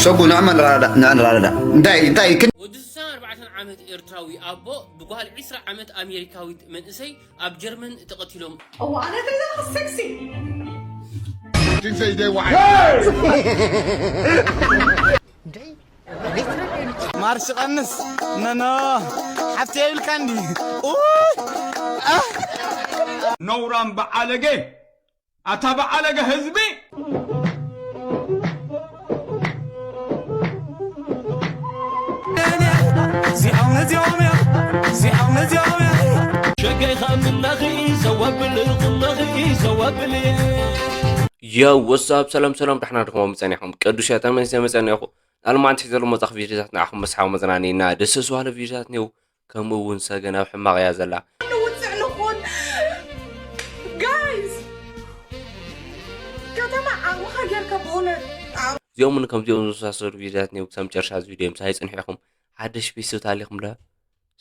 ሰጉ ንዕማ ንረዳዳ ንረዳዳ እንታይ እንታይ ክን ወዲ ስሳን ኣርባዕተን ዓመት ኤርትራዊ ኣቦ ብጓል ዒስራ ዓመት ኣሜሪካዊት መንእሰይ ኣብ ጀርመን ተቐቲሎም። Oh, أنا كذا سكسي. ማርሽ ቀንስ ነኖ ሓፍቲ የብልካ እንዲ ነውራም በዓለገ ኣታ በዓለገ ህዝቢ ሸገይ ኻብ ምናኺ ዘወብል ቁናኺ ዘወብል ያው ወሳብ ሰላም ሰላም ዳሕና ድኹም መጸኒኹም ቅዱስ ያተመንሰ መጸኒኹ ኣልማንቲ ዘሎ መጻኽ ቪዲዮታት ንዓኹም መስሓብ መጽናኒ እና ደስ ዝዋለ ቪዲዮታት ነው ከምኡ እውን ሰገን ኣብ ሕማቕ እያ ዘላ ውፅዕ ንኹን ጋይስ ከተማ ዓቕምኻ ጌርካ ብእውነት እዚኦም እውን ከምዚኦም ዝመሳሰሉ ቪዲዮታት ነው ክሳብ መጨረሻ እዚ ቪዲዮ ምሳይ ጽንሑ ኢኹም ሓደሽ ቤተሰብ ታሊኹም ለ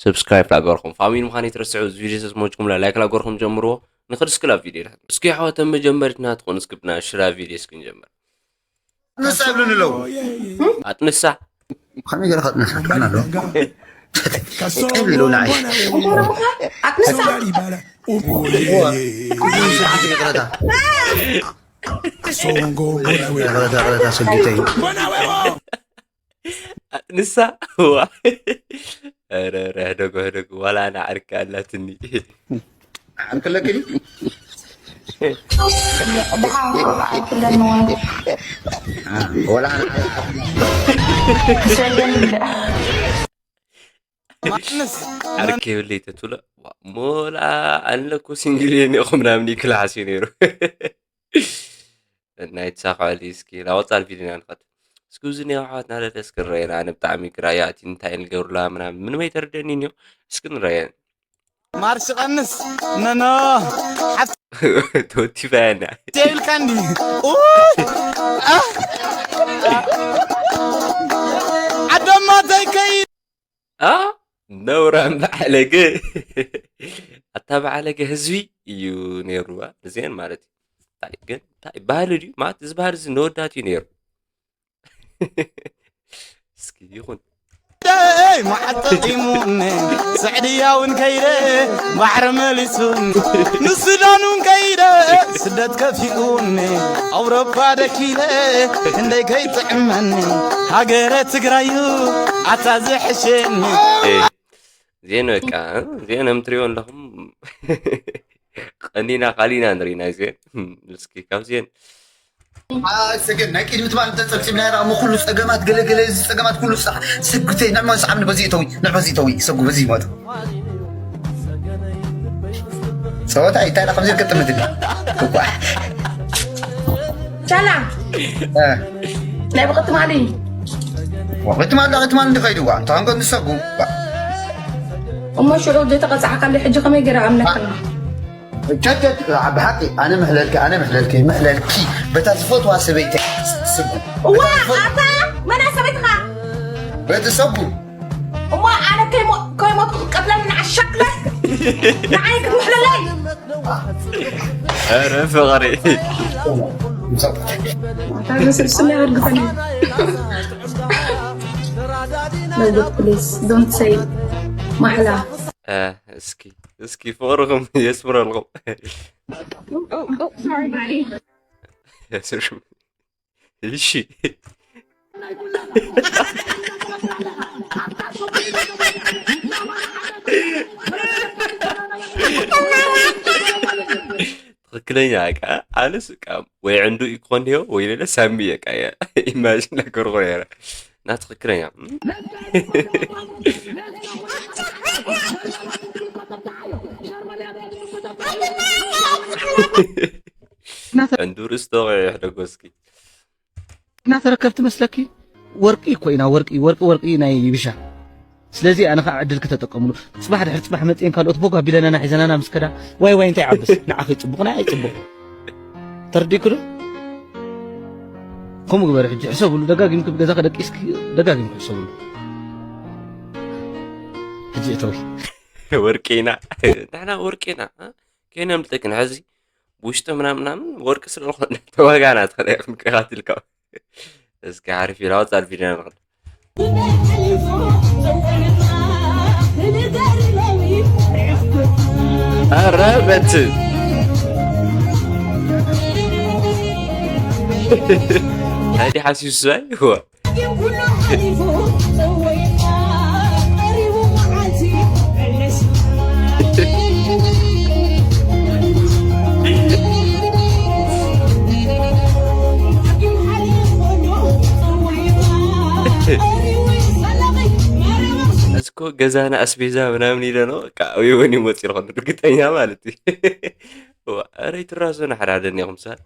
ሰብስክራይብ ላገርኩም ፋሚሊ ምዃን ይትረስዑ እዚ ቪዲዮ ተስሞችኩም ላይክ ላገርኩም ጀምርዎ ንክድስክላ ቪዲዮ እስኪ ኣሕዋት መጀመሪት ናትኮን እስክብና ሽራ ቪዲዮ እስክንጀምር ንሳ ይብሉኒ ኣለዉ ኣጥንሳ ከመይ ገለ ከጥንሳ ትኮን ኣለዎ ቀብ ኢሉ ንዓይ ኣጥንሳ ይቅረታ ይቅረታ ይቅረታ ሰጊተይ ንሳ ዋ ኧረ ኧረ ህደጉ ህደጉ ዋላ ኣና ዓርኪ ኣላትኒ ዓርኪ ኣለኪ ድዩ ድሓ ኣይክለኒ ወላ ሰገን ይብልዕ ዓርኪ የብለይ ተትብሎ ሞላ ኣለኩ ሲንግል የኔ እኹ ምናምን ይክልሓስ እዩ ነይሩ ናይ ተሳኽዐሊ እስኪ ናብ ቀፃሊ ቪድዮና ንኸድ እስኪ እዚ ኒዮ ኣሕዋትና ለለ እስኪ ንረየና ኣነ ብጣዕሚ ግራ እያ እቲ እንታይ ንገብርላ ምናምን ምንም ኣይተረደኒ ኒዮ እስኪ ንረየን ማርሽ ቀንስ ነኖ ተወቲፋያና የብልካ እንዲ ዓደማተይ ከይ ነውራም በዓለገ ኣታ በዓለገ ህዝቢ እዩ ነይሩ ንዜን ማለት እዩ ግን እንታይ ባህሊ ድዩ ማለት እዚ ባህሊ እዚ ነወዳት እዩ ነይሩ እስኪ ይኹን መዓጠጢሙኒ ስዕድያ እውን ከይደ ባሕሪ መሊሱኒ ንሱዳን እውን ከይደ ስደት ከፊኡኒ ኣውሮፓ ደኪለ ክንደይ ከይጥዕመኒ ሃገረ ትግራዩ ኣታ ዝሕሸኒ ዜን በቃ ዜን ምትሪዮ ኣለኹም ቀኒና ካሊና ንሪና ዜን እስኪ ካብ ዜን ሰገን ናይ ቅድሚ ትማል እንተፀብፂብና ዳ እሞ ኩሉ ፀገማት ገለገለ እዚ ፀገማት ኩሉ ስራሕ ስጉተይ ንዕሞ ሰዓብ ንበዚ እተዊ ንዕበዚ እተዊ ሰጉ በዚ ይመጡ ፀወታ እንታይ ዳ ከምዚ ገጥመትኒ ሰላም ናይ ብቅትማሊ ወቅትማል ዳ ቅትማል እንዲኸይድዋ እንተኸንከ ንሰጉ እሞ ሽዑ ዘይተቐፃዕካለይ ሕጂ ከመይ ገይረ ኣምነካ ጨጨጭ ብሓቂ ኣነ ምሕለልኪ ኣነ ምሕለልኪ ምሕለልኪ በታ ዝፈትዋ ሰበይቲ ስጉ እዋ ኣታ መና ሰበይትኻ በቲ ሰጉ እሞ ኣነ ከይሞትኩ ክትቀትለኒ ንዓሻክለ ንዓይ ክትምሕለለይ ኧረ ፍቕሪ ኣታ ዝስርስና ይወድግኸኒ No, but please, don't say ማሕላ እስኪ እስኪ ፍቕርኹም የስምረልኩም እሺ ትክክለኛ ቃ ኣነስ ቃ ወይ ዕንዱ ክኾን ዮ ወይ ለለ ሳሚ እየ ቃ እየ ኢማጂን ነገርኩ ነረ እና ትክክለኛ ዕንዱ ርእስቶ ይሕደጎ እስኪ እናተረከብ ትመስለኪ ወርቂ እኮ ኢና ወርቂ ወርቂ ወርቂ ናይ ይብሻ ስለዚ ኣነ ከዓ ዕድል ከተጠቀምሉ ፅባሕ ድሕሪ ፅባሕ መፅኤን ካልኦት ቦግ ኣቢለናና ሒዘናና ምስ ከዳ ዋይ ዋይ እንታይ ዓብስ ንዓኺ ፅቡቕ ናይ ኣይፅቡቕ ተርዲክሉ ከምኡ ግበር ሕጂ ሕሰብሉ ደጋጊምኪ ብገዛ ከደቂስኪ ደጋጊምኪ ሕሰብሉ ሕጂ እተዊ ወርቂና ንሕና ወርቂና ከይነምልጠክን ሕዚ ብውሽጢ ምናምን ምናምን ወርቂ ስለዝኾነ ተዋጋና ትኽእል ኢኹም ከኻትልካ። እስኪ ሓሪፍ ኢላ ወጻል ቪድዮ ንኽእል። ኧረ በት። ታዲያ ሓሲሱ ሰብኣይ ይዋ። እስኮ ገዛና ኣስቤዛ ምናምን ኢለ ነው። በቃ ወይ ወን ይመጽእ ይኾን ርግጠኛ ማለት እዩ። ዋ፣ ኧረ ይትራሱ ንሓዳደን ኢኹም ሰባት።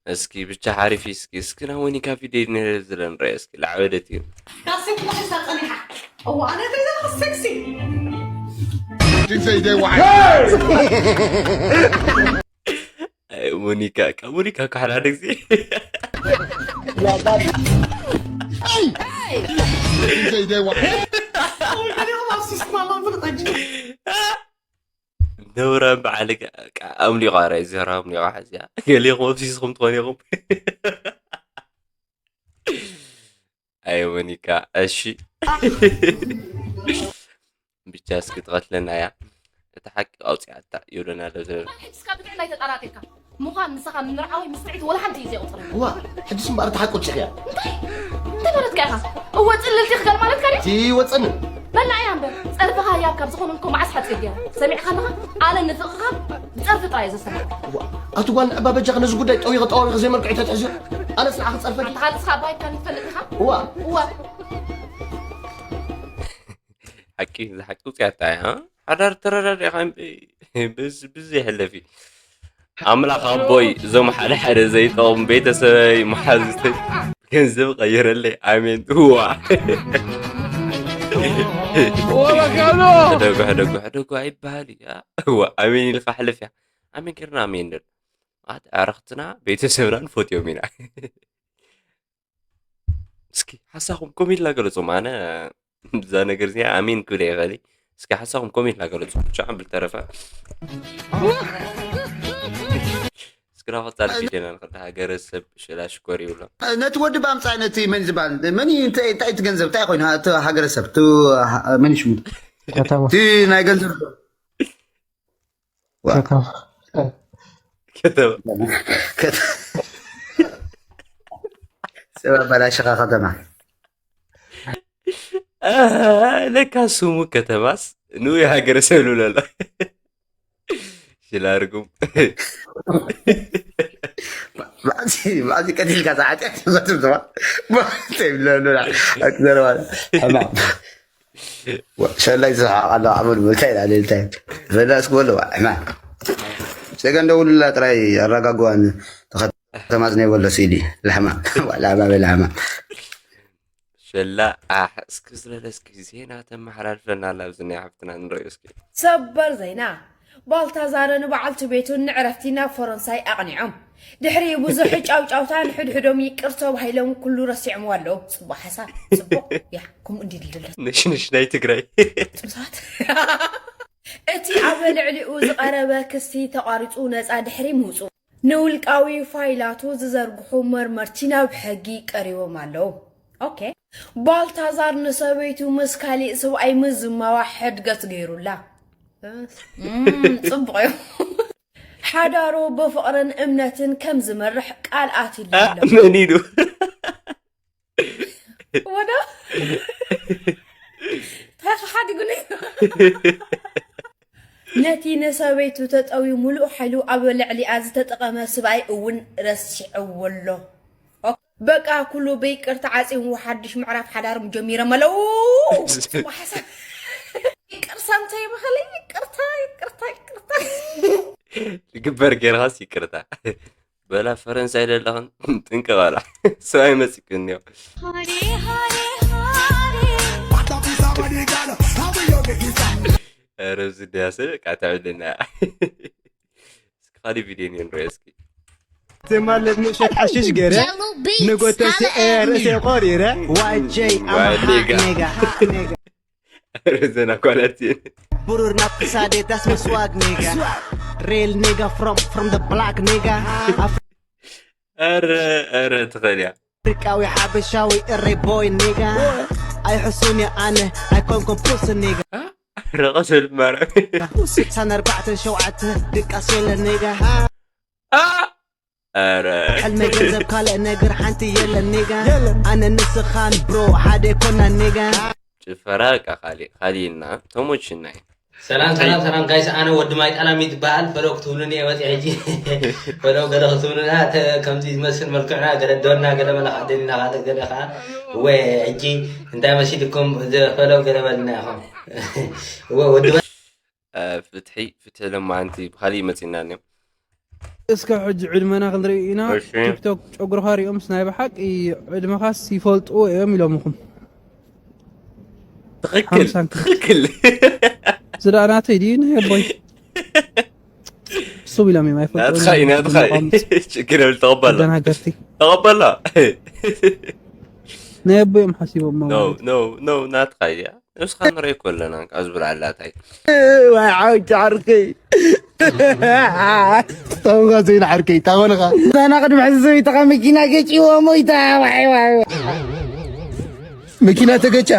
እስኪ ብቻ ሓሪፍ እዩ። እስኪ፣ እስኪ ናብ ሞኒካ ቪድዮ ነረ ዝለ ንረአ እስኪ። ላዕበደት እዩ። ካሴት ተሒዛ ጸኒሓ። እዋ፣ ኣነ እንታይ ዘረኸ ሴክሲ። Think say they want. ኣይ፣ ሞኒካ፣ ካብ ሞኒካ እኮ ሓደ ሓደ ግዜ። Think say they want. ገሊኦም ኣብ ሲስተም ኣለዉ ፍልጠጅ። ነውራም በዓል ኣምሊቋ ራይ ዘራ ኣምሊቋ ሓዚያ። ገሊኹም ኣብ ሲስኹም ትኾን ኢኹም። ኣይ፣ ሞኒካ፣ እሺ። ብቻ እስኪ ትቐትለና እያ። እቲ ሓቂ ኣውፅኣታ ይብለና ኣሎ ዝነበረ። ሕጂ እስካ ብጥዕና ኣይተጠራጢርካ ምዃን ንስኻ ምርዓዊ ምስ ጥዕይቲ ወላ ሓንቲ እዩ ዘይቑፅር። እዋ፣ ሕጂስ እምበኣር እቲ ሓቂ ውፅእኽያ። እንታይ? እንታይ ማለትካ ኢኻ? እወ፣ ጽልልቲ ክገር ማለትካ ድዩ? እቲ ወፀኒ። በላዕያ እምበር፣ ጸርፍኻ ህያብ ካብ ዝኾነ እኮ መዓስ ሓጺር ገይረ። ሰሚዕካ ኣለኻ? ኣነ ንፍቕርኻ ብጸርፊ ጥራይ እየ ዘስተማቕር። እዋ፣ ኣቲ ጓል ንዕባ በጃኺ ነዚ ጉዳይ ጠዊኺ ጠዋዊኺ ዘይመልክዑ ተትሕዝዮ። ኣነስ ንዓኺ ጸርፈኪ። ኣንታ ካልስኻ ኣባይካ ንፈልጥኻ? እዋ። እዋ። ሓቂ፣ እዚ ሓቂ ውፅያታ እያ። ሓዳር ተረዳዲእኻ እምበይ፣ ብዝ-፣ ብዘይ ሕለፊ። ኣምላኽ ኣቦይ፣ እዞም ሓደ ሓደ ዘይጠቕሙ ቤተሰበይ፣ መሓዙተይ፣ ገንዘብ ቀይረለይ። ኣሜን። እዋ። ወበካሎ። ሕደጉ፣ ሕደጉ፣ ሕደጉ ኣይበሃል እዩ። እዋ፣ ኣሜን ኢልካ ሕለፍ እያ። ኣሜን ጌርና፣ ኣሜን ንብል። ኣት-፣ ኣዕርኽትና፣ ቤተሰብና ንፈትዮም ኢና። እስኪ ሓሳኹም ኮሜንት ላገለጹ። ኣነ እዛ ነገር እዚኣ ኣሜን ክብል ይኽእል። እስኪ ሓሳኹም ኮሜንት ላገለጹ። ብቻ ብልተረፈ እስኪ ናብ ቀጻሊ ቪድዮና ንኸዳ። ሃገረ ሰብ ሽላ ሽኮር ይብሎ። ነቲ ወዲ ብኣምጻእ ነቲ መን ዝበሃል? መን እዩ? እንታይ፣ እንታይ እቲ ገንዘብ? እንታይ ኮይኑ? እቲ ሃገረ ሰብ? እቲ ሃ-፣ መን እዩ ሽሙ? ከተማ። እቲ ናይ ገንዘብ ዋ። ከተማ። ከተማ። ከተ-፣ ሰብ ኣበላሽኻ ከተማ። ኣህ፣ ለካ ስሙ ከተማስ ንኡ የሃገረ ሰብ ልብሎ ኣሎ። ሽላርጉም። ማዕዚ፣ ማዕዚ ቀቲልካ ዝሓጢኣት ይመስል ድማ። ማዕዚ ይብለሉ። ኣትዘረባና። ሕማም። ሸላይ ዝስሓቕ ኣሎ፣ ኣመል እንታይ ኢላ፣ እንታይ? ፈላስ ክበሎ፣ ሕማም። ሰገን ደውልላ ጥራይ ኣረጋግዋን ተኸ-፣ ተማጽነ ይበሎ ስኢሊ። ላሕማ። ላሕማ በላሕማ። ሸላ፣ ኣሕ፣ እስኪ ስለለ እስኪ ዜና ተመሓላልፈና፣ ላብዚ ናይ ሓፍትና ንርእዮ እስኪ። ሰበር ዜና። ባልታዛርን በዓልቲ ቤቱን ንዕረፍቲ ናብ ፈረንሳይ ኣቕኒዖም። ድሕሪ ብዙሕ ጫውጫውታ ንሕድሕዶም ይቅር ተባሂሎም ኩሉ ረሲዖምዎ ኣለዉ። ጽቡቕ ሓሳብ፣ ጽቡቕ። ያ፣ ከምኡ እንዲ ድልድለት። ነሽነሽ ናይ ትግራይ። ጽቡሳት። እቲ ኣብ ልዕሊኡ ዝቐረበ ክሲ ተቋሪጹ ነጻ ድሕሪ ምውጹ፣ ንውልቃዊ ፋይላቱ ዝዘርግሑ መርመርቲ ናብ ሕጊ ቀሪቦም ኣለዉ። ኦኬ። ባልታዛር ንሰበይቱ ምስ ካሊእ ሰብኣይ ምዝማዋ ሕድገት ገይሩላ። እም፣ ጽቡቕ እዩ። ሓዳሩ ብፍቕርን እምነትን ከም ዝመርሕ ቃል ኣትዩሉ ኣሎ። መን ኢሉ? ወዶ? እንታይ ሓዲጉኒ? ነቲ ንሰበይቱ ተጠውዩ ምሉእ ሓይሉ ኣብ ልዕሊኣ ዝተጠቐመ ስብኣይ እውን ረሲዕዎ ኣሎ። ኦክ፣ በቃ ኩሉ ብይቅርታ ዓፂሙ ሓድሽ ምዕራፍ ሓዳርም ጀሚሮም ኣለዉ። ጽቡቅ ሓሳብ። ይቅርታ እንተይበሃለ ይቅርታ፣ ይቅርታ፣ ይቅርታ። ዝግበር ጌርኻስ ይቅርታ። በላ ፈረንሳይ ዘለኽን ጥንቂ በላ። ሰብኣይ መጺእኩ እኒኦ። ኧረ እዚ ድያ ሰብ በቃ ተዕብለና እያ። እስካ ካልእ ቪድዮ እኒኦ ንሪኦ እስኪ። ትማል ምሸት ሓሽሽ ገይረ ንጎተሲ ርእሰይ ቆሪረ። ዋጀይ ኣማሓ ኔጋ። ርዘና ኳላቲ። ብሩር ናብ ክሳዴ ዳስ መስዋግ ኔጋ። Real nigga from from the block ኔጋ። ኧረ ኧረ ትኽእል እያ። ኣፍሪቃዊ ሓበሻዊ እሬ ቦይ ኔጋ። ኣይሕሱን እየ ኣነ ኣይኮንኩም ፑስ ኔጋ። ረቐሰ ልማራ። ሳን ኣርባዕተን ሸውዓተ ድቃስ የለ ኔጋ። ኧረ ሕልመይ ገንዘብ ካልእ ነገር ሓንቲ የለን ኔጋ። ኣነ ንስኻን ብሮ ሓደ ኮና ኔጋ። ጭፈራ በቃ ካሊእ ካሊእና ተሞችና እዩ። ሰላም ሰላም ሰላም ጋይስ፣ ኣነ ወዲ ማይ ጠላሚት ይበሃል። ፈለው ክትብሉኒ እየ መፅየ ሕጂ። ፈለው ገለ ክትብሉና ተ- ከምዚ ዝመስል መልክዕና ገለ ዶና ገለ መለኻ ደሊና ካልእ ገለ ከዓ እወ ሕጂ እንታይ መሲልኩም እዚ ፈለው ገለ በልና ኢኹም። እወ ወዲ ማይ ፍትሒ ፍትሒ ለማዓንቲ ብካሊእ መፂና እኒኦም። እስከ ሕጂ ዕድመና ክንርኢ ኢና። እሺ። ቲክቶክ ጨጉርኻ ሪኦምስ ናይ ብሓቂ ዕድመኻስ ይፈልጥዎ እዮም ኢሎምኹም። ትኽክል ሓምሳን ክልተ። ትኽክል። እዚ ደኣ ናተይ ድዩ ናይ ኣቦይ? እሱብ ኢሎም እዮም ኣይፈልጥዎ ናትኻ እዩ ናትኻ እዩ። ችግር የብል ተቐበላ ተደናገርቲ። ተቐበላ። ናይ ኣቦይ እዮም ሓሲቦም no ማለት no no ናትኻ እያ። ንስኻ ንሪኦ እኮ ኣለና ካብ ዝብል ኣላታይ ዋይ ዓውቲ ዓርከይ ታውኻ ዘይን ዓርከይ ታኾንኻ ታና ቅድሚ ሕዚ ሰበይትኻ መኪና ገጭዎ ሞይታ ዋይ ዋይ መኪና ተገጫ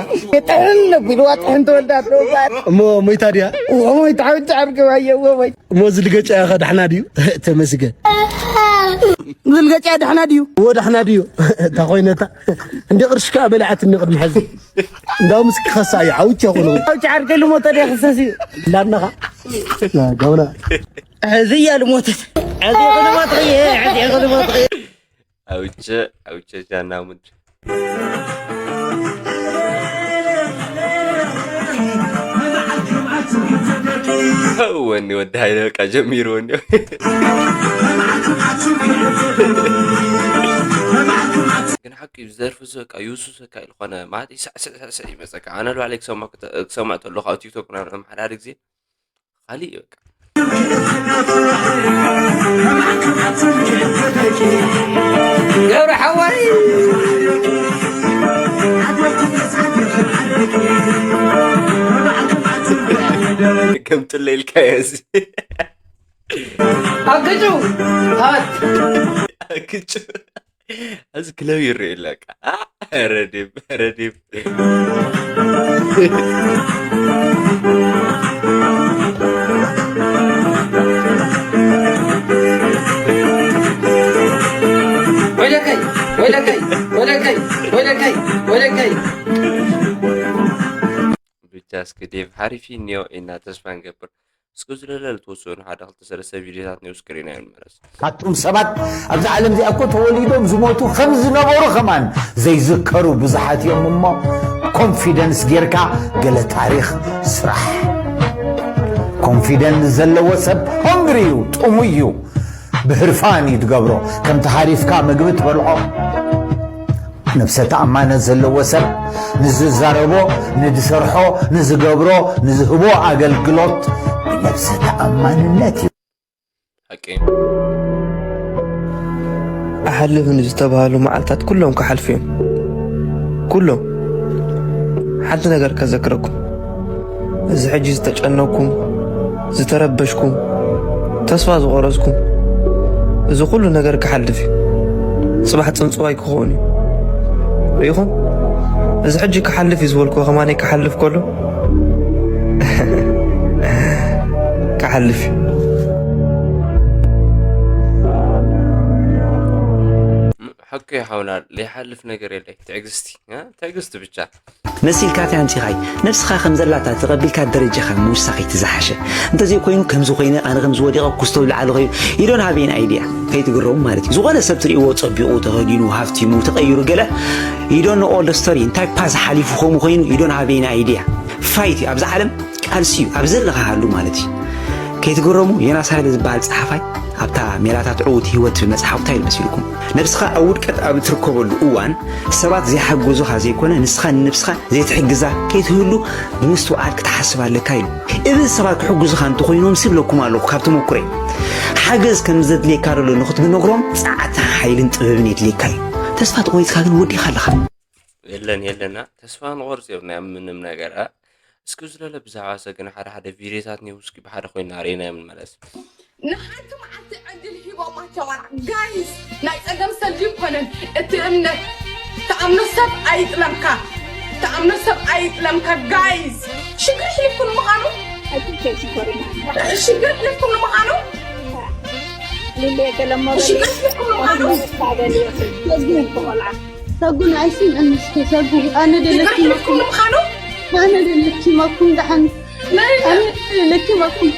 ጥሕን ነቢልዋ ጥሕን ተወልዳ ኣለውባት እሞ ሞይታ ድያ ሞይታ ዓውቲ ዓርከይ ዋየዎ ሞይ እሞ ዝልገጫ ያኸ ዳሕና ድዩ ተመስገን ዝልገጫ ዳሕና ድዩ እዎ ዳሕና ድዩ እታ ኮይነታ እንዲ ቅርሽ ከዓ በሊዓትኒ ቅድሚ ሕዚ እንዳውም እስኪ ከሳ እዩ ዓውቻ ኮነ ዓውቻ ዓርከይ ልሞተ ድያ ክሰስ እዩ እንዳነኻ ጋውና ሕዚ እያ ልሞተት ሕዚ ክልሞት ክየ ሕዚ ክልሞት ክየ ኣውቸ ኣውቸ ጃና ሙድ ወኒ ወዲ ሃይለ በቃ ጀሚርዎ እንዲዮ ግን ሓቂ እዩ ዝደርፊ እዚ በቃ ይውስሰካ እዩ ዝኾነ ማለት ይስዕስዕስዕ ይመፀካ ኣነ ባዕለይ ክሰምዖ ከለኹ ኣብ ቲክቶክ ምናምን ሓደ ሓደ ግዜ ካሊእ እዩ በቃ ገብረ ሓወይ ከም ጥለ ኢልካዮ እዚ ኣግጩ ሃት ኣግጩ እዚ ክለብ ይረኤለካ ረዲብ ረዲብ ወይለከይ ወይለከይ ወይለከይ ወይለከይ ወይለከይ ብቻ እስኪ ዴቭ ሓሪፍ እዩ እኒኦ ኢና ተስፋ ንገብር እስኪ ዝለለ ልትወሰኑ ሓደ ክልተ ሰለስተ ቪድዮታት ኒው ስክሪን ኣይንመለስ ኣቱም ሰባት ኣብዛ ዓለም እዚኣ እኮ ተወሊዶም ዝሞቱ ከም ዝነበሩ ከማን ዘይዝከሩ ብዙሓት እዮም እሞ ኮንፊደንስ ጌርካ ገለ ታሪኽ ስራሕ ኮንፊደንስ ዘለዎ ሰብ ሆንግሪ እዩ ጥሙይ እዩ ብህርፋን እዩ ትገብሮ ከምቲ ሃሪፍካ ምግቢ ትበልዖ ነብሰ ተኣማነት ዘለዎ ሰብ ንዝዛረቦ፣ ንዝሰርሖ፣ ንዝገብሮ፣ ንዝህቦ ኣገልግሎት ብነብሰ ተኣማንነት እዩ። ሓቂ እዩ። ኣሕልፍኒ ዝተባህሉ መዓልታት ኩሎም ክሓልፉ እዮም። ኩሎም። ሓንቲ ነገር ከዘክረኩም። እዚ ሕጂ ዝተጨነኩም፣ ዝተረበሽኩም፣ ተስፋ ዝቆረጽኩም፣ እዚ ኩሉ ነገር ክሓልፍ እዩ። ጽባሕ ጽንጽዋይ ክኸውን እዩ። ርኢኹም? እዚ ሕጂ ክሓልፍ እዩ ዝበልኩዎ ከማነይ ክሓልፍ ከሎ ክሓልፍ እዩ። ሓቂ ሓውና ዘይሓልፍ ነገር የለይ ትዕግስቲ ትዕግስቲ ብቻ መሲልካ እንታይ ኣምጺኻይ ነብስኻ ከም ዘላታ ተቐቢልካ ደረጃኻ ምውሳኸይ ትዝሓሸ እንተዘይኮይኑ ከምዚ ኮይነ ኣነ ከምዚ ወዲቐ ኩስቶ ዝለዓለ ኸዩ you don't have any idea ከይትግረሙ ማለት እዩ ዝኾነ ሰብ ትርእይዎ ጸቢቑ ተኸዲኑ ሃፍቲሙ ተቐይሩ ገለ you don't know all the story እንታይ ፓስ ሓሊፉ ከምኡ ኮይኑ you don't have any idea ፋይት እዩ ኣብዛ ዓለም ቃልሲ እዩ ኣብ ዘለኻ ሃሉ ማለት እዩ ከይትግረሙ ዮናስ ሃይለ ዝበሃል ጸሓፋይ ኣብታ ሜላታት ዕዉት ህይወት መጽሓፍ እንታይ ኢሉ መሲልኩም? ነብስኻ ኣብ ውድቀት ኣብ እትርከበሉ እዋን ሰባት ዘይሓግዙኻ ዘይኮነ ንስኻ ንነብስኻ ዘይትሕግዛ ከይትህሉ ብምስትውዓል ክትሓስብ ኣለካ ኢሉ። እብዚ ሰባት ክሕግዙኻ እንተኾይኖም ስብለኩም ኣለኹ ካብ ተመኩሮይ። ሓገዝ ከም ዘድልየካ ዘሎ ንኽትነግሮም ጸዓትን ሓይልን ጥበብን የድልየካ እዩ። ተስፋ ተቖሪጽካ ግን ወዲእኻ ኣለኻ። የለን የለና ተስፋ ንቆርጽ የብና ምንም ነገር ኣ እስኪ ዝለለ ብዛዕባ ሰግን ሓደ ሓደ ቪድዮታት ኒው እስኪ ብሓደ ኮይና ርኢና የምንመለስ። ንሓንቲ መዓልቲ ዕድል ሂቦማ ቸዋራ ጋይስ። ናይ ጸገም ሰልዲ ይኮነን እቲ እምነት። ተኣምኖ ሰብ ኣይጥለምካ። ተኣምኖ ሰብ ኣይጥለምካ ጋይስ። ሽግር ሕሊፍኩም ንምዃኑ ሽግር ሕሊፍኩም ንምዃኑ ሽግር ሕሊፍኩም ንምዃኑ ሰጉን ኣይስምዕን እስኪ ሰጉ ኣነ ሽግር ደለኪ ሕሊፍኩም ንምዃኑ ኣነ ደለኪ ማኩም ደሓን ኣነ ደለኪ ማኩም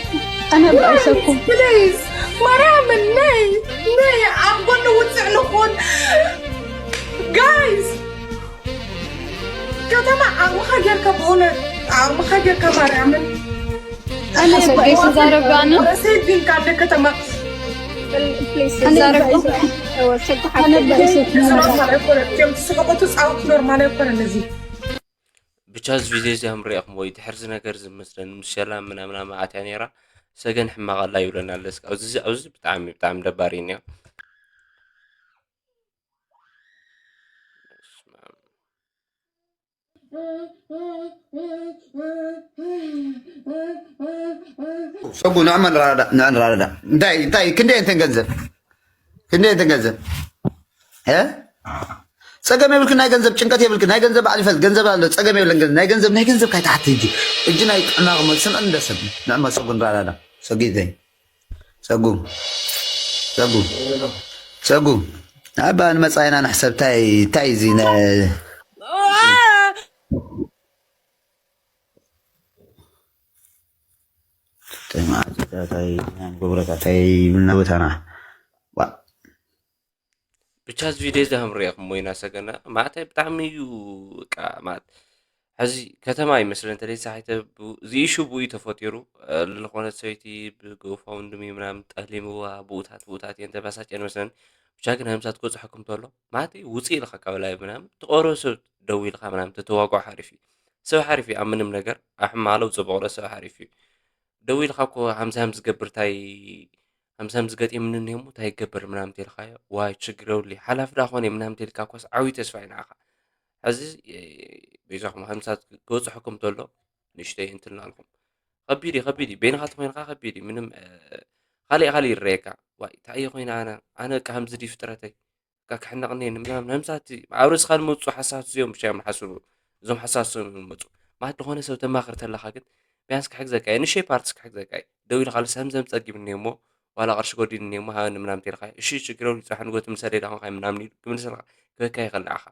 ኣነ ባይሰኩም ፕሊዝ ማርያምን ነይ ነይ ኣብ ጎኒ ውፅዕ ንኹን ጋይስ። ከተማ ዓቕምኻ ጌርካ ብእውነት ዓቕምኻ ጌርካ ማርያምን ኣነ ባይሰኩም ዛረብ ኣነ ረሰይ ድንካ እንደ ከተማ ዛረብ ኣነ ባይሰኩም እቶም ትስሕቁ ትፃወቱ ኖርማል ኣይኮነን እዚ። ብቻ እዚ ቪድዮ እዚ ኣምሪእኹም ወይ ድሕር እዚ ነገር ዝመስለን ምስ ሸላ ምናምና መዓት እያ ነይራ። ሰገን ሕማቕ ኣላ ይብለና ኣለስ ኣብዚ ኣብዚ ብጣዕሚ ብጣዕሚ ደባሪ እኒኦ። ሰጉ ንዕመ ንራዳ ንዕመ ንራዳ እንታይ እንታይ ክንደይ እንትን ገንዘብ ክንደይ እንትን ገንዘብ እ ጸገም የብልክን ናይ ገንዘብ ጭንቀት የብልክን ናይ ገንዘብ ባዕሉ ይፈልጥ ገንዘብ ኣሎ ጸገም የብልን ገንዘብ ናይ ገንዘብ ናይ ገንዘብ ናይ ገንዘብ ካይትሓት እንጂ እጂ ናይ ጥዕና ክመልስን እንደሰብ ንዕመ ሰጉ ንራዳ ሰጊዘይ ሰጉ ሰጉ ሰጉ ኣባ ንመጻኢና ንሕሰብ ታይ ታይ እዚ ተማዕታታይ ጎብረታታይ ብልና ቦታና ብቻ እዚ ቪድዮ እዚ ከም ሪኢኹሞ ኢና ሰገና ማለት ብጣዕሚ እዩ በቃ ማለት ሕዚ ከተማ ይመስለን ተለይ ሳሒተ እዚ ኢሹ ብኡ ተፈጢሩ ዝኾነት ሰበይቲ ብጎፋውንድሚ ምናምን ጠሊምዋ ብኡታት ብኡታት እየን ተባሳጭ መስለን ብቻ ግን ሃምሳ ትጎፅሐኩም ተሎ ማለት ውፅእ ኢልካ ካብ ላይ ምናምን ተቆሮ ሰብ ደው ኢልካ ምናምን ተተዋጓ ሓሪፍ እዩ ሰብ ሓሪፍ እዩ ኣብ ምንም ነገር ኣሕማለው ፅቡቅ ዶ ሰብ ሓሪፍ እዩ ደው ኢልካ እኮ ሃምሳ ሃምዚ ዝገብር ታይ ሃምሳ ሃምዚ ገጢምኒ እኒሄ እሞ ታይ ይገበር ምናምን ተልካዮ ዋይ ችግር የብሉ ሓላፊ ዳ ኮነ ምናምን ተልካ እኮስ ዓብዩ ተስፋ እዩ ንዓኻ ሕዚ በይዛኹም ሃምሳ ክበፅሐኩም ተሎ ንእሽተይ እንትልና ኣልኩም ከቢድ እዩ ከቢድ እዩ በይንኻ ተኮይንካ ከቢድ እዩ ምንም ካሊእ ካሊእ ይረየካ ዋይ እንታይ እየ ኮይነ ኣነ ኣነ ቃ ሃምዚ ድዩ ፍጥረተይ ቃ ክሕነቕ እኒሀኒ ምናምን ሃምሳቲ ኣብ ርእስኻ ዝመፁ ሓሳባት እዚኦም ብቻ እዮም ሓስቡ እዞም ሓሳባት እዚኦም እዮም ዝመፁ ማለት ዝኾነ ሰብ ተማኽር ተለኻ ግን ቢያንስ ክሕግዘካ እየ ንእሽተይ ፓርትስ ክሕግዘካ እየ ደው ኢልካ ልስ ሃምዚ ሃምዚ ፀጊብኒ እሞ ዋላ ቅርሺ ጎዲልኒ እሞ ሃበኒ ምናምን ተልካ እሺ ችግር የብሉ ይፅባሕ ንጎ ትምልሰለይ ዳ ኾንካ ምናምን ኢሉ ክምልሰልካ ክበካ ይኽእል ንዓኻ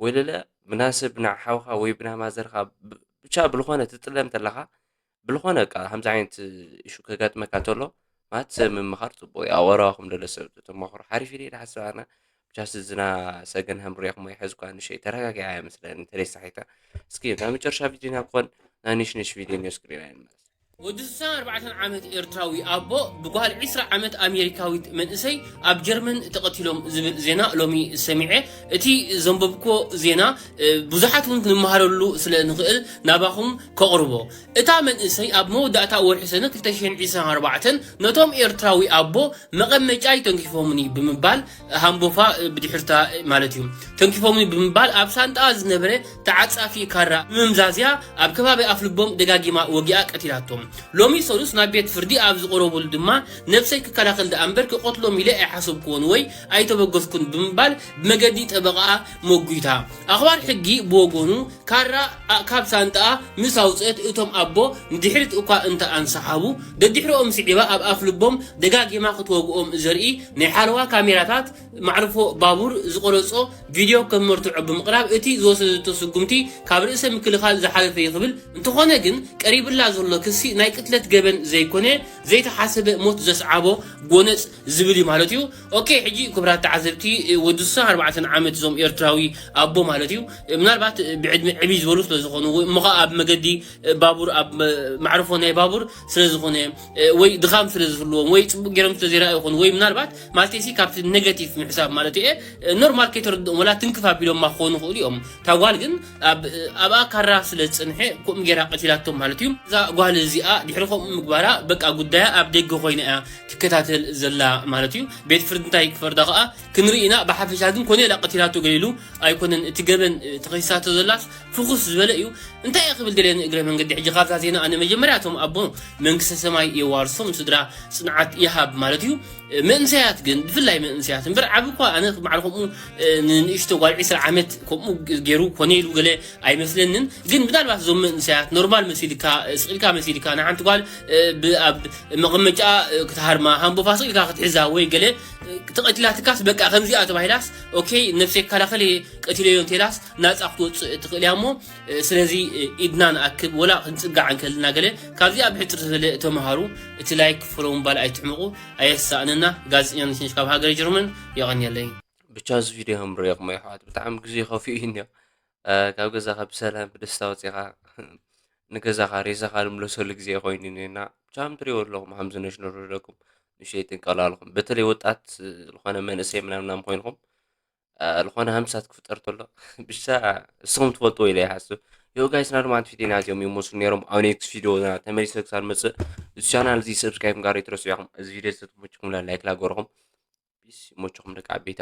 ወይ ለለ ብና ሰብ ብና ሓውካ ወይ ብና ማዘርካ ብቻ ብልኾነ ትጥለም ተለኻ ብልኾነ በቃ ከምዚ ዓይነት እሹ ከጋጥመካ እንተሎ ማለት ሰብ ምምኻር ፅቡቅ እዩ ኣብ ወረባኹም ደሎ ሰብ ተመኽሮ ሓሪፍ ኢለ ኢለ ሓስብ ኣነ ብቻ ስዝና ሰገን ሃምርያኹም ኣይሐዝኳ ንሸይ ተረጋጊዓ እያ መስለኒ ተለይ ሳሒታ እስኪ ናብ መጨረሻ ቪድዮ ናብ ክኾን ናይ ንሽንሽ ቪድዮ ኒዮ ስክሪን ኣይንመለስ ወዲ ስሳን ኣርባዕተን ዓመት ኤርትራዊ ኣቦ ብጓል ዒስራ ዓመት ኣሜሪካዊት መንእሰይ ኣብ ጀርመን ተቐቲሎም ዝብል ዜና ሎሚ ሰሚዐ። እቲ ዘንበብክዎ ዜና ብዙሓት እውን ክንመሃረሉ ስለ ንኽእል ናባኹም ከቕርቦ። እታ መንእሰይ ኣብ መወዳእታ ወርሒ ሰነ ክልተ ሽሕን ዕስራን ኣርባዕተን ነቶም ኤርትራዊ ኣቦ መቐመጫይ ተንኪፎምኒ ብምባል ሃምቦፋ ብድሕርታ ማለት እዩ ተንኪፎምኒ ብምባል ኣብ ሳንጣኣ ዝነበረ ተዓጻፊ ካራ ብምምዛዝያ ኣብ ከባቢ ኣፍልቦም ደጋጊማ ወጊኣ ቀቲላቶም። ሎሚ ሰሉስ ናብ ቤት ፍርዲ ኣብ ዝቐረቡሉ ድማ ነብሰይ ክከላኸል ደኣ እምበር ክቐትሎም ኢለ ኣይሓሰብክዎን ወይ ኣይተበገስኩን ብምባል ብመገዲ ጠበቓኣ ሞጒታ። ኣኽባር ሕጊ ብወገኑ ካራ ካብ ሳንጣኣ ምስ ኣውፅአት እቶም ኣቦ ንድሕሪት እኳ እንተ ኣንሰሓቡ ደድሕሪኦም ስዒባ ኣብ ኣፍልቦም ደጋጊማ ክትወግኦም ዘርኢ ናይ ሓለዋ ካሜራታት ማዕርፎ ባቡር ዝቐረጾ ቪድዮ ከም መርትዖ ብምቕራብ እቲ ዝወሰደቶ ስጉምቲ ካብ ርእሰ ምክልኻል ዝሓለፈ እዩ ክብል እንተኾነ ግን ቀሪብላ ዘሎ ክሲ ናይ ቅትለት ገበን ዘይኮነ ዘይተሓሰበ ሞት ዘስዓቦ ጎነፅ ዝብል እዩ ማለት እዩ። ኦኬ፣ ሕጂ ክቡራት ተዓዘብቲ፣ ወዲ ስሳ ኣርባዕተ ዓመት እዞም ኤርትራዊ ኣቦ ማለት እዩ፣ ምናልባት ብዕድመ ዕብይ ዝበሉ ስለ ዝኾኑ ወይ እሞ ኸዓ ኣብ መገዲ ባቡር ኣብ መዕርፎ ናይ ባቡር ስለ ዝኾነ ወይ ድኻም ስለ ዝህልዎም ወይ ፅቡቅ ገይሮም ስለ ዘይረኣዩ ይኾኑ ወይ ምናልባት ማለት ሲ ካብቲ ኔጋቲቭ ምሕሳብ ማለት እየ ኖርማል ከይተረድኦም ወላ ትንክፍ ኣቢሎማ ክኾኑ ይኽእሉ እዮም። እታ ጓል ግን ኣብኣ ካራ ስለ ዝፀንሐ ከምኡ ገይራ ቀቲላቶም ማለት እዩ። እዛ ጓል እዚኣ ድሕሪ ከምኡ ምግባራ በቃ ጉዳያ ኣብ ደገ ኮይና እያ ትከታተል ዘላ ማለት እዩ። ቤት ፍርዲ እንታይ ክፈርዳ ከዓ ክንርኢ ኢና። ብሓፈሻ ግን ኮነ ኢላ ቀቲላቶ ገለ ኢሉ ኣይኮነን፣ እቲ ገበን ተኸሲሳቶ ዘላስ ፍኹስ ዝበለ እዩ። እንታይ እየ ክብል ደልየ ንእግረ መንገዲ ሕጂ ካብዛ ዜና ኣነ መጀመርያ እቶም ኣቦ መንግስተ ሰማይ የዋርሶም ስድራ ፅንዓት ይሃብ ማለት እዩ። መንእሰያት ግን ብፍላይ መንእሰያት እምበር ዓቢ እኳ ኣነ ባዕሉ ከምኡ ንንእሽቶ ጓል ዕስራ ዓመት ከምኡ ገይሩ ኮነ ኢሉ ገለ ኣይመስለንን። ግን ምናልባት እዞም መንእሰያት ኖርማል መሲልካ ስቕ ኢልካ መሲልካ ንሓንቲ ጓል ኣብ መቐመጫ ክትሃርማ ሃምቦ ፋስቕ ኢልካ ክትሕዛ ወይ ገለ ተቐቲላትካስ በቃ ከምዚኣ ተባሂላስ ኦኬ ነብሰይ ክከላኸል እየ ቀቲለዮ እንተኢላስ ናፃ ክትወፅእ ትኽእል እያ እሞ ስለዚ ኢድና ንኣክብ ወላ ክንፅጋዕ እንከልና ገለ ካብዚኣ ብሕፅር ዝበለ ተምሃሩ። እቲ ላይክ ፎሎ ምባል ኣይትሕምቑ። ኣየሳእነና። ጋዜጠኛ ነሽነሽ ካብ ሃገረ ጀርመን። የቐንየለይ። ብቻ እዚ ቪድዮ ከም ርእኹም ኣሕዋት ብጣዕሚ ግዜ ከፊኡ እዩ እኒኦ። ካብ ገዛኻ ብሰላም ብደስታ ወፂኻ ንገዛኻ ሬሳኻ ልምለሰሉ ግዜ ኮይኑ እኒኦና። ብቻ ከም ትሪእዎ ኣለኹም ሃምዚ ነሽነሽ ረደኩም ንሸይጥን ቀላልኩም በተለይ ወጣት ዝኾነ መንእሰይ ምናምናም ኮይንኩም ዝኾነ ሃምሳት ክፍጠር ተሎ ብቻ እስኹም ትፈልጥዎ ኢለ ይሓስብ። ዮ ጋይስ ናድማንት ፊቴና እዚኦም ይመስሉ ነይሮም። ኣብ ኔክስት ቪድዮ ተመሊሰ ክሳብ መፅእ እዚ ቻናል እዚ ሰብስክራይብ ጋር ይትረሱ ኢኹም። እዚ ቪድዮ ዝተመችኩም ላይክ ላገርኹም ፒስ ይመችኹም ደቂ ዓበይቲ።